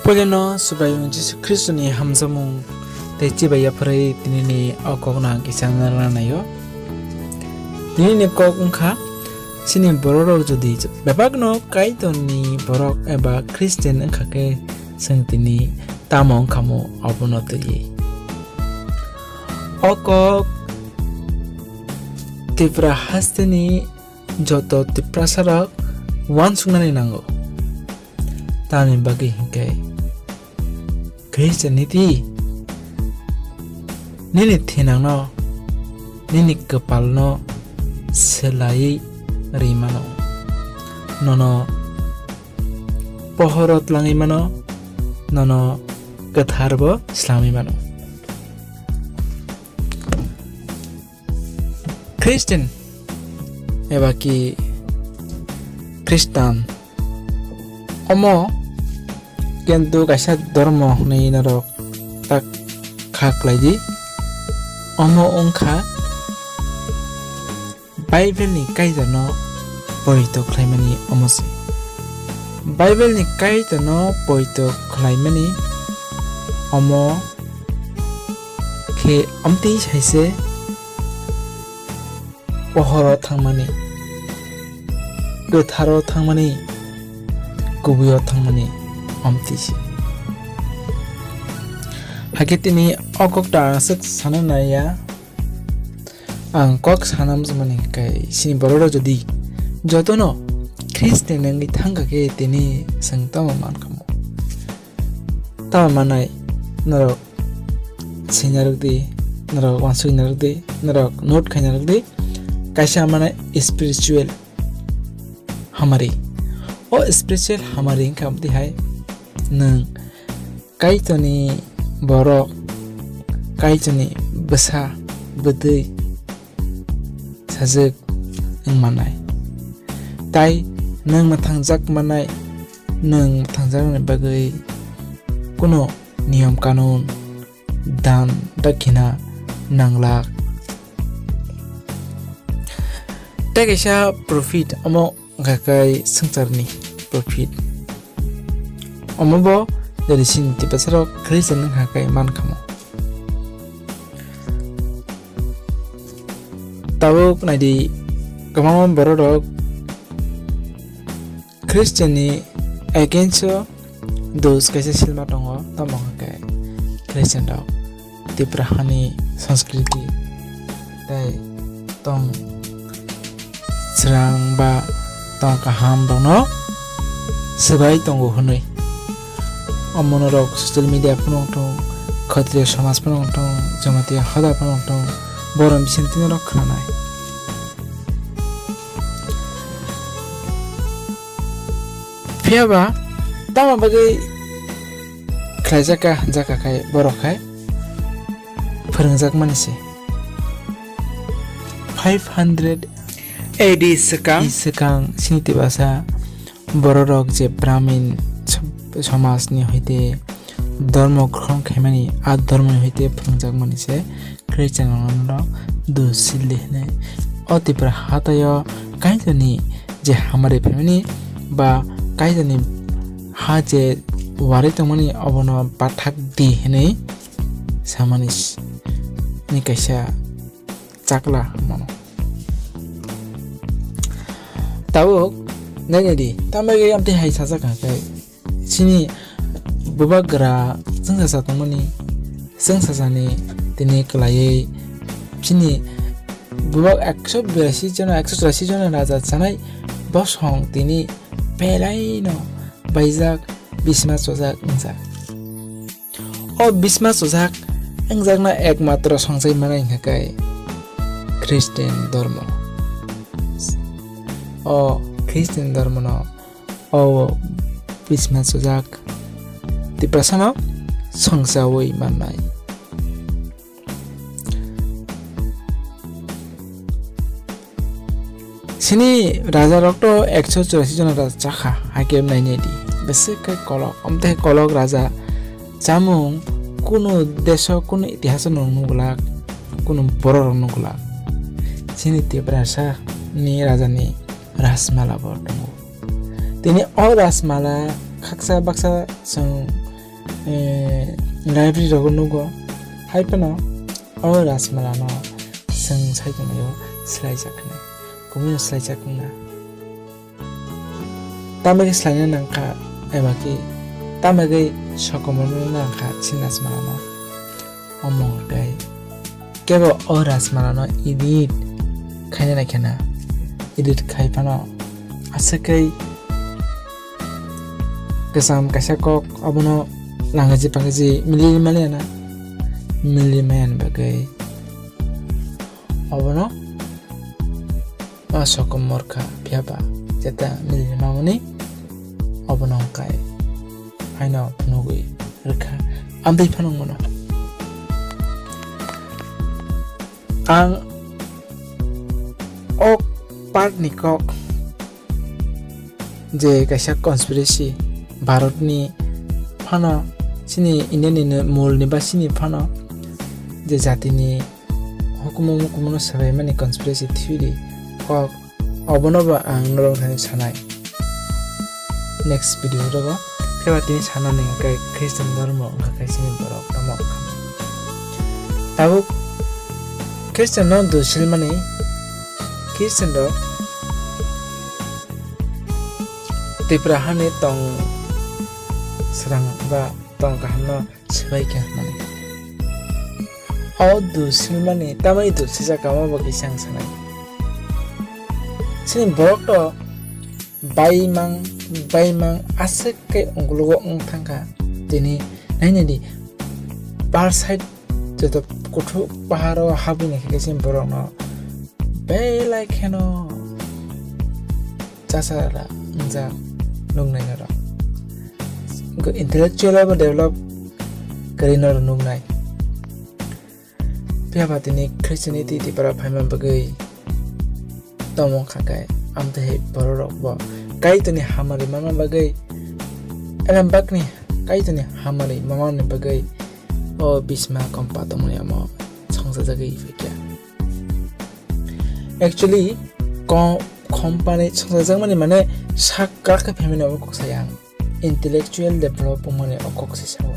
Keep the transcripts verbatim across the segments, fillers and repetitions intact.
Puilano Subraiyung Jisu Khristoni hamjakmung tei chibai yapharwi tinini o kokno ang kisa narwkna naio. Tinini kok wngkha, chini bororok jodi bebakno Kaitorni borok eba Christian wngkha khe, chwng tini tamo wngkhamo abono twiwi. O kok Tripura hasteni joto Tiprasarok uansuknani nango. Tamni bagwi hinkhe Christian niti nini thinangno, nini kwpalno swlaiwi ri mano. Nono pohoro tlangwi mano, nono kwtharbo slangwi mano. Christian eba ki Khristan omo kintu kaisa dhormo hwnwi norok tak kha khlai di. Omo wngkha Bible ni kaitano poito khlaimani omo se. Bible ni kaitano poito khlaimani omo khe omtwi sai se pohoro thangmani, kwtharo thangmani, kubuio thangmani omtwi se. Hakhe tini o kokta aswk sana naiya. Ang kok sana muchungmani hinkhe, chini bororok jodi jotono Christian wngwi thangkha khe, tini chwng tamo mankhamu? Tamo manai norok sinarok di, norok uansuk narok di, norok note khai narok di. Kaisa manai spiritual hamari. O spiritual hamari wngkha omo twi hai, nwng Kaitorni borok, Kaitorni bwsa bwtwi sajwk wng mannai. Tai nwng mwthangjak mannai, nwng mwthangjaknani bagwi kuno niyom kanun, dan, dakhina nanglak. Tei kaisa profit omo wngkha khe swngcharni profit. Omo bo jodi chini Tiprasarok Christian wngkha khe mankhamu. Tabuk naidi, kwbangma bororok Christian ni against o dos kaisa silma tongo, tamo hwnkhe Christian rok Tipra hani sanskriti tei tong srang ba tong kaham rokno swbai tongo hwnwi. Omo norok social media phano wngthung, Khatriya somaj phano wngthung, Jamatia hoda phano wngthung, borom bisingtwi norok khwnanai. Phiya ba tamo bagwi khlaijak kha, hwnjak kha khai borok khai phwrwngjakmani se. Five hundred A D swkang, swkang chini Tiprasa bororok je Brahmin som-, somajni hoite dhormo grohon khaimani, a dhormoni hoite phwrwngjakmani se Christian rok dos sildi hwnwi. O Tipra hataio Kaitorni je hamari phaimani ba Kaitorni ha je warwi tongmani obono bathak di hwnwi samani s-, ni kaisa chakla mano. Tabuk nainai di, tambai amtwi hai sajak hwnkhe, chini bubagra chwngsacha tongmani, chwngsachani tini kwlaiwi chini bubak ekso berasi jona, ekso churasi jona raja chanai bosong tini belaino baijak, bisma chojak wngjak. O bisma chojak wngjakna ekmatro songchai manai hwnkha khe Christian dhormo. O Christian dhormono o bisma chojak Tiprasano songchaui mannai. Chini raja rok to ekso churasi jona raja chakha, haikhe nainai di. Bwswk khe kolok, omthe kolok raja chamung kunu deso, kunu itihaso nwng nugulak, kunu borok rok nugulak. Chini Tiprasa ni raja ni Rajmala bo tongo. Tini o Rajmala khaksa baksa chwng eh, library rogo nugo. Hai phano o Rajmala no chwng sai tongmani o swlaijak hinwi. Kumui no swlaijak wngna. Tamagwi swlaina nangkha, eba khe tamagwi sokomorna nangkha chini Rajmala no. Omo hwnkhe kebo o Rajmala no edit khaina naikhana, edit khai phano aswk khe kwcham kaisa kok abono langaji pangaji mili maliya na, mili maya ni bagwi obono ma sokomor kha, phiya ba jeta mili mamani obono hwnkhe haino phunugwi rwkha, amtwi phano wngmano. Ang o part ni kok je kaisa conspiracy, Bharat ni phano, chini India ni mol ni ba chini phano je jati ni hukumu mukumu no swbai mani conspiracy theory kok, obono bo ang norok thani sanai next video rogo. Phiya ba tini sanani hwnkhe Christian dhormo wngkha khe chini borok tamo wngkha. Tabuk Christian no dui silmani, Christian rok Tripura hani tong srang ba tong kaham no swbai kha hwnmani. O dui silmani tamni dui sijak kamo bo kisa ang sanai. Chini borok to baimang baimang aswk khe ungkulugo wng thangkha. Tini nainani par side joto kuthuk paharo habwini khe chini borokno belai kheno chasara wngjak nuknai norok. Intellectual abo develop kwrwi norok nuknai. Phiya ba tini Christianity Tripura phaima bagwi tamo wngkha khe, amtwi hai bororok bo Kaitorni hamari manna bagwi, elem bakni Kaitorni hamari manna bagwi o bisma kompa tongmani omo songchajagwi phaikha. Actually, ko-, company songchajakmani mane sak krak khe phaimani omo kok saya ang. Intellectual develop wngmani o kok se sao.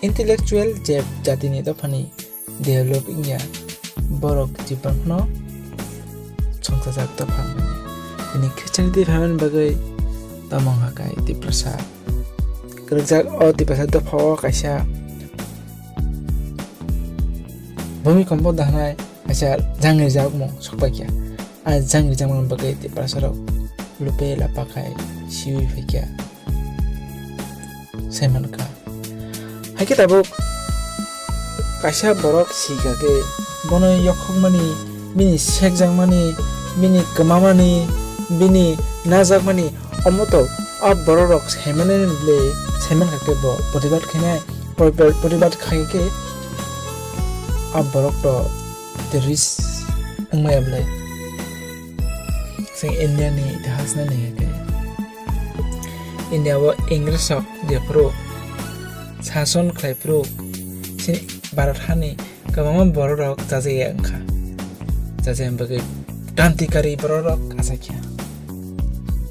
Intellectual je jatini dophani develop wngya, borok jibon phano songchajak dopha wngmani. Bini Christianity phaimani bagwi tamo wngkha khe Tiprasa. Kwrwkjak o Tiprasa dophao kaisa bhumi kompo dahnai kaisa jangri jakmung sokpaikha. A jangri jakmani bagwi Tiprasarok lupe lapa khai siwi phaikha. Saimankha. Haikhe tabuk kaisa borok sikha khe bono yokhokmani, bini sekjakmani, bini kwmamani, bini najakmani, omo to a bororok saimani bwle saimankha khe bo protibad khainai, protibad, protibad khai khe a borok to terrorist wngmaya bwle. Chwng India ni itihas nai nai khe India o English rok jephuru sason khlai phuru chini Bharat hani kwbangma borok rok chajaya wngkha. Chajaya bagwi krantikari borok rok achai kha.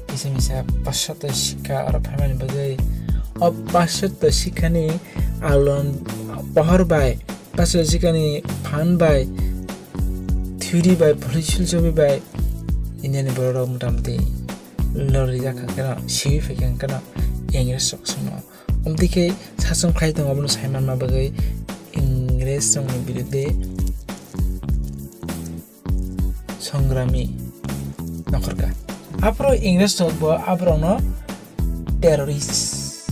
Kisa misa pashchato sikha oro phaimani bagwi o pashchato sikhani alon pohor bai Paso sikani phan bai, theory bai, philosophy bai, India ni borok rok motamoti lori jak kha keno, siwi phai kha keno, English rok songno. Omtwi khe sason khlai tongo, abono sai manma bagwi English rokni biruddhe songrami nokhorkha. Aphuru English rok bo aborokno terrorist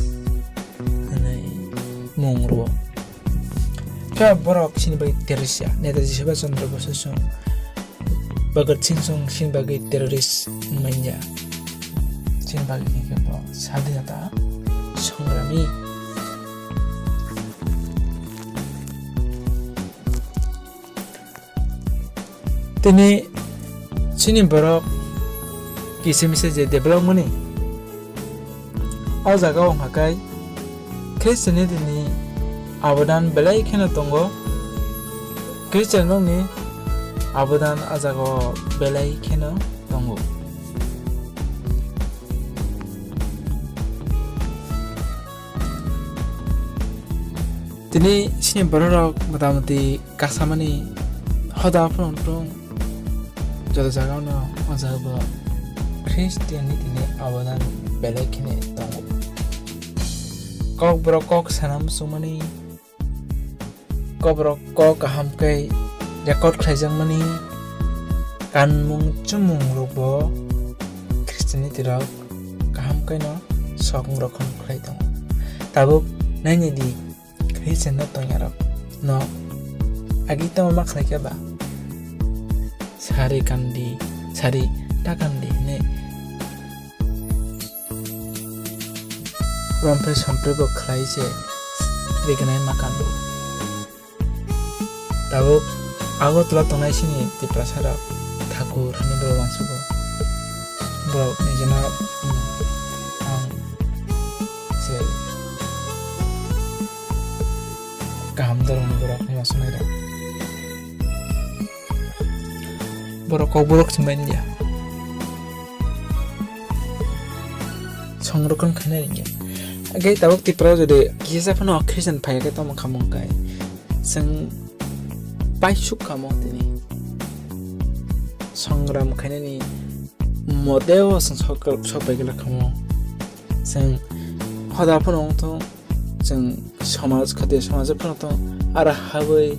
hwnwi mung rwo. Khe borok chini bai terrorist ya, Netaji Subhash Chandra Bose song, Bhagat Singh song chini bagwi terrorist wngmanya. Chini bagwi hwnkhe bo sadinata songrami. Tini chini borok kisa misa je develop mani o jaga o hwnka khe Christianity ni abodan belai kheno tongo, Christian rokni abodan a jaga o belai kheno tongo. Tini chini bororok motamoti kasamani hoda phano wngtong, joto jagao no o jaga bo Christian ni tini obodan belai kheno tongo. Kokborok kok sana muchungmani, kokborok kok kaham khe record khlaijakmani, kanmung chumung rok bo Christianity rok kaham khe no sok rok khlai tongo. Tabuk nainai di, Christian no tongya rok no agi tamo ma khlai khe ba? Sari kandi, sari ta kandi hinwi romphre somphre bo khlai se rignai ma kanbo. Tabuk Agartala tongnai sini Tiprasa rok Thakur hinwi borok uansugo. Borok nijino, hmm, ang se kaham dorongni borok hinwi uansuknai rok. Borok kokborok se manya. Songrokon khainai rikya. Age tabuk Tripura jodi kisa phano Christian phai khe tamo khamung kai. Chwng paisuk kamo tini. Songram khainani modeo chwng sok, sok pai gala kamo. Chwng hoda phano wngthong, chwng somaj, khatiya somaj phano wngthong, aro habwi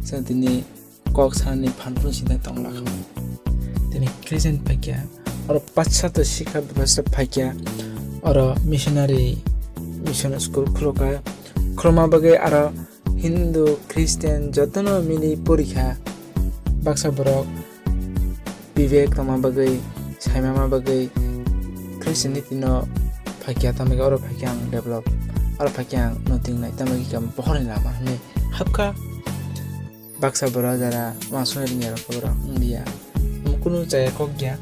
chwng tini kok sanani phan phano sinai tongla kamo. Tini Christian phaikya, oro pachato sikha bebasta phaikya, oro missionary, mission school khulukha, khuluma bagwi aro Hindu, Christian jotono mili porikha. Baksa borok Vivek tongma bagwi, saimama bagwi Christianity no phaikya, tamo khe oro phaikhe ang develop, oro phaikhe ang nothing nai, tamo khe bohrokni lama hinwi hapkha. Baksa borok jara uansuknai rwngya rok borok wngya, omo kunu chaya kok ya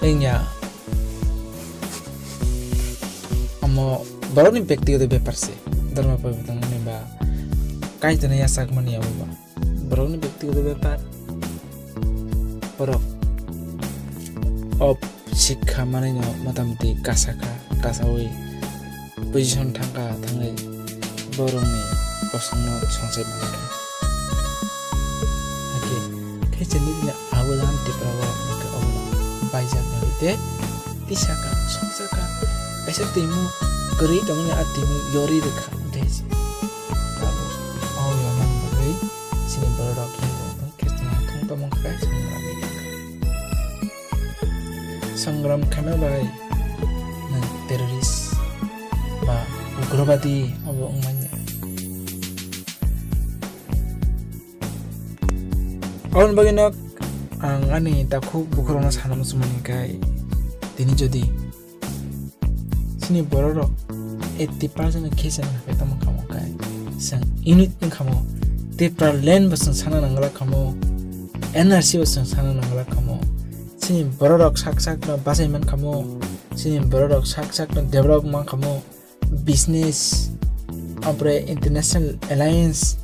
wngya. Omo borokni bektigoto bepar se, dharma poriborton wngmani ba kaitorno yachakmani abo ba borokni bektigoto bepar. Borok o sikha manwino motamoti kasakha, kasawi position thangkha, thangwi borokni kosongno songchai mankha. Hakhe khe chini bini abo jani Tripura o hwnkhe obo baijak ni hwnkhe tisaka, songchaka, kaisa twimwi kwrwi tongmani a twimwi yorwi rwkha hwnkhe se. Abo o yornani bagwi chini borok rok hinwi Christian thung tongmung khe songram khaima bai nwng terrorist ba ugrobadi obo wngmanya. Aboni bagwino ang ani takhuk bukhurokno sana muchungmani khe tini jodi chini bororok eighty percent khe chwng haphai tongma kamo khe chwng unit wngkhamo, Tripura land bo chwng sana nangla khamo, N R C bo chwng sana nangla khamo, chini bororok sak sakno bachai man khamo, chini bororok sak sakno develop man khamo, business, ompore international alliance,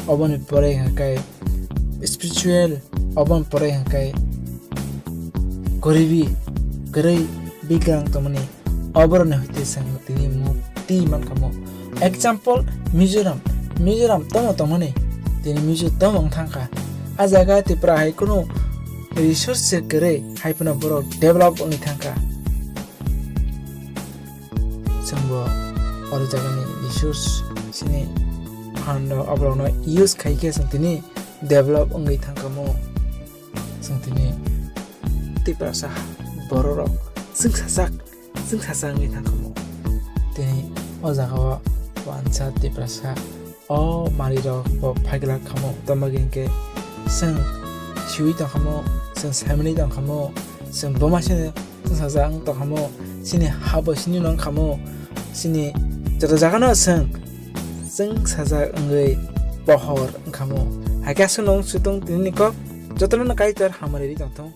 oboni pore hwnkhe spiritual, oboni pore hwnkhe goribi, kwrwi bigrang tongmani, oboroni hwite chwng tini mukti mankha mo. Example, Mizoram, Mizoram tomo tongmani, tini Mizo tomo wng thangkha. A jaga Tripura hai kunu resource se kwrwi, hai phano borok develop wngwi thangkha. Chwngbo oro jagani resource chini phan rok oborokno use khai khe chwng tini develop wngwi thangkha mo. Chwng tini Tiprasa bororok chwngsajak, chwngsajak wngwi thangkha mo. Tini o jagao wansa Tiprasa o manwi rok bo phaigla khamo, tamo hinkhe chwng siwi tongkhamo, chwng saimani tongkhamo, chwng boma sino chwngsajak wng tongkhamo, chini ha bo sini no wngkhamo, chini joto jaga no chwng chwngsajak wngwi pohor wngkhamo. Hakhe aswk no wng sutong tini ni kok, jotono no Kaitor hamari ri tongthong.